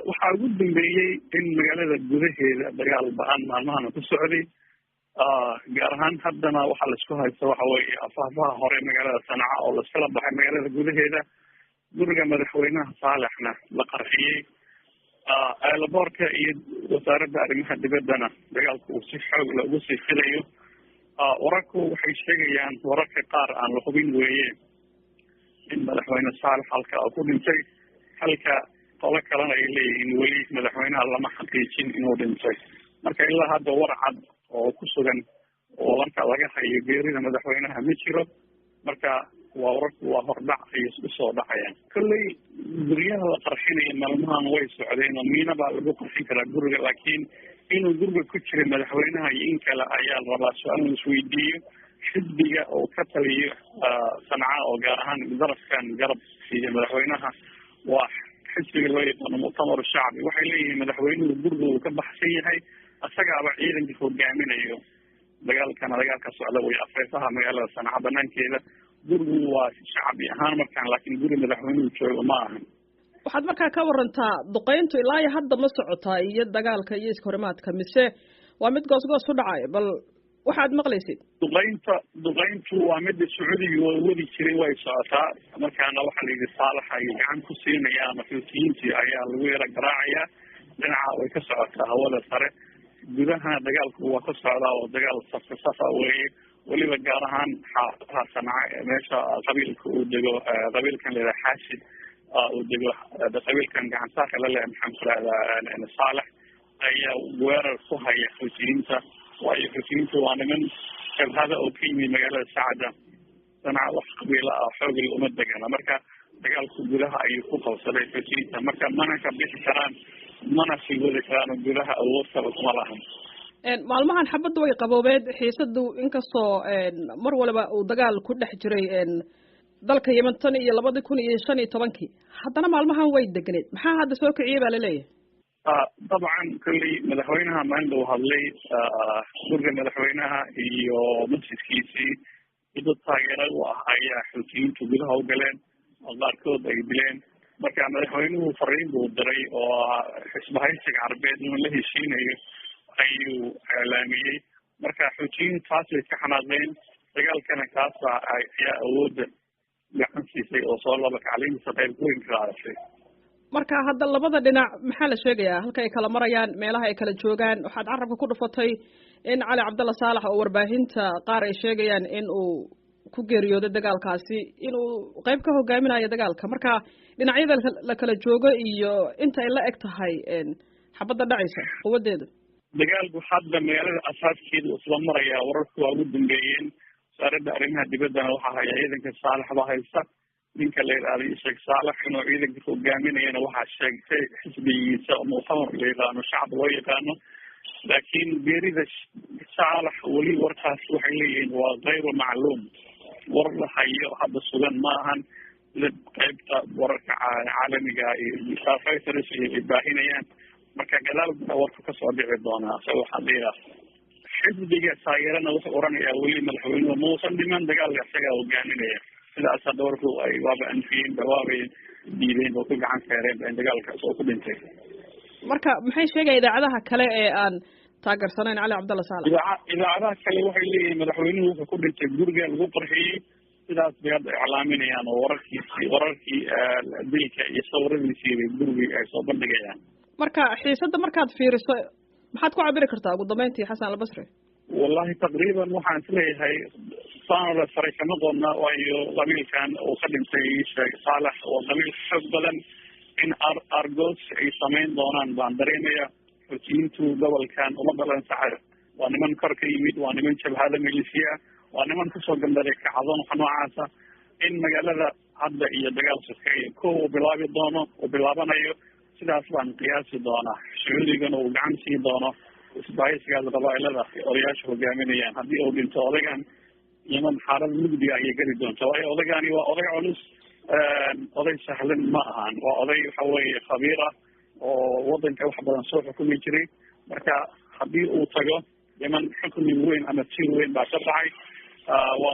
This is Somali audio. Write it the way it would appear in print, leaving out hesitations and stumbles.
Waxaa ugu dambeeyey in magaalada gudaheeda dagaal ba-an maalmahana ku socday, gaar ahaan haddana waxaa laisku haysta waxa weeye afaafaha hore magaalada Sanca oo laiskala baxay magaalada gudaheeda, guriga madaxweynaha Saalexna la qarxiyey, eelaboorka iyo wasaaradda arrimaha dibaddana dagaalku uu si xoog la ugu sii fidayo. Wararku waxay sheegayaan, wararka qaar aan la hubin weeye, in madaxweyne Saalex halka uu ku dhintay, halka qolo kalena ay leeyihiin weli madaxweynaha lama xaqiijin inuu dhintay. Marka ilaa hadda war cad oo ku sugan oo marka laga hayo geerida madaxweynaha ma jiro. Marka waa wararku waa hordhac ay usoo dhacayaan. Kolley guryaha la qarxinaya maalmahan way socdeen oo miina baa lagu qarxin karaa guriga, laakiin inuu guriga ku jiray madaxweynaha iyo in kale ayaa la rabaa su-aal in isweydiiyo. Xisbiga oo ka taliyo Sanca oo gaar ahaan darafkan garab siiya madaxweynaha waa xisbiga loo yaqaano Muctamar Shacbi, waxay leeyihiin madaxweynuhu guriga uu ka baxsan yahay, isagaaba ciidanka hogaaminayo dagaalkana. Dagaalka socda way afeefaha magaalada Sanca banaankeeda, gurigu waa shacbi ahaan markaan, laakiin guri madaxweynuhu joogo ma ahan. Waxaad markaa ka warantaa duqeyntu ilaa iyo hadda ma socotaa iyo dagaalka iyo iskahorimaadka, mise waa mid goosgoos u dhacay? Bal waxaad maqlaysid. Duqeyntu waa mida Sacuudiga waa wadi jiray, way socotaa. Markaana waxaa la yidhi Saalax ay gacan ku siinayaan Xuutiyiintii ayaa lagu yaro garaacayaa, dhinaca way ka socotaa hawada sare. Gudahana dagaalku waa ka socdaa oo dagaal safka safa weeye, weliba gaar ahaan xaafadaha Sanca ee meesha qabiilka uu dego, qabiilkan la yidhaha Xaashid uu dego, qabiilkan gacansaarka la leeyahay maxaan ku rahdaa Saalex ayaa weerar ku haya Xuutiyiinta. Waayo Xuutiyiintu waa niman jabhada oo ka yimid magaalada Sacda. Sanca wax qabiila ah xoogli uma degana, marka dagaalku gudaha ayuu ku qabsaday Xuutiyiinta, marka mana ka bixi karaan mana sii wadi karaan oo gudaha awood kaba kuma lahan. Maalmahan xabadda way qaboobeed, xiisadu inkastoo mar waliba uu dagaal ku dhex jiray dalka Yemen tan iyo 2015-kii, haddana maalmahan way degneed. Maxaa hadda soo kiciyey baa laleeyahay? Dabcan kolley madaxweynaha maalinta uu hadlay, guriga madaxweynaha iyo masjidkiisii dad taageera u ah ayaa Xuutiyiintu gudaha u galeen oo qaarkood ay dileen. Marka madaxweynuhu fariin buu diray oo xisbahaysiga Carbeed inuu la heshiinayo ayuu iclaamiyey. Marka Xuutiyiintu taas way ka xanaaqeen, dagaalkana kaasa ayaa awoodda gacan siisay oo soo laba kacliintiisa qayb weyn ka qaadatay. Marka hadda labada dhinac maxaa la sheegayaa halka ay kala marayaan, meelaha ay kala joogaan? Waxaad carabka ku dhufatay in Cali Cabdalla Saalax oo warbaahinta qaar ay sheegayaan in uu ku geeriyooday dagaalkaasi, inuu qayb ka hogaaminayo dagaalka. Marka dhinacyada la kala joogo iyo inta ay la eg tahay xabadda dhacaysa quwadeeda. Dagaalku hadda magaalada asaaskeeda uu isla marayaa, wararku waa ugu dambeeyeen. Wasaaradda arrimaha dibaddana waxaa haya ciidanka Saalax baa haysta. Ninka la yidhaahdo Sheekh Saalax inuu ciidanka hogaaminayana waxaa sheegtay xisbigiisa oo Muctamar la yaqaano, shacab loo yaqaano. Laakiin geerida Saalax weli warkaas waxay leeyihiin waa kayru macluum, war la hayo hadda sugan ma ahan, sida qaybta wararka caalamiga iyo Reuters ay baahinayaan. Marka gadaal baa warku kasoo dhici doonaa. Isaga waxaa la yidhaha xisbiga taageerana wuxuu oranayaa weli madaxweynuhu mausan dhiman, dagaalka isagaa hogaaminaya. Sidaas hadda warku ay waaba anfiyeen ba, waabay diideen oo ku gacan seereen ba in dagaalkaas oo ku dhintay. Marka maxay sheegaya idaacadaha kale ee aan taageersanayn Cali Cabdalla Saalax? Idaacadaha kale waxay leeyihiin madaxweynuhu wuxuu ku dhintay guriga lagu qarxiyey, sidaas bay hadda iclaaminayaan oo wararkii dilka iyo sawiradiisii bay gurigii ay soo bandhigayaan. Marka xiisadda markaad fiiriso maxaad ku cabiri kartaa ugu dambeyntii, Xasan Albasri? Wallahi taqriiban waxaan isleeyahay saanole faray kama qodna, waayo qabiilkan uu ka dhintay Sheekh Saalax waa qabiil xoog badan, in argos ay samayn doonaan baan dareemaya. Xuutiyiintu gobolkan uma dhalan sacad, waa niman kor ka yimid, waa niman jabhada milisiya, waa niman kusoo gambaday kacdoon waxa noocaasa. In magaalada hadda iyo dagaal sokeeye ko uu bilaabi doono, uu bilaabanayo, sidaas baan qiyaasi doonaa. Sacuudigana uu gacan sii doono isbahaysigaas qabaailada odayaasha hogaaminayaan. Haddii uu dhinto odaygan, Yemen xaalad mugdiga ayay geli doonta, waayo odaygani waa oday culus, oday sahlan ma ahan, waa oday waxa weeye khabiir ah oo wadanka wax badan soo xukumi jiray. Marka haddii uu tago Yemen xukmi weyn ama tiir weyn baa ka baxay. Waa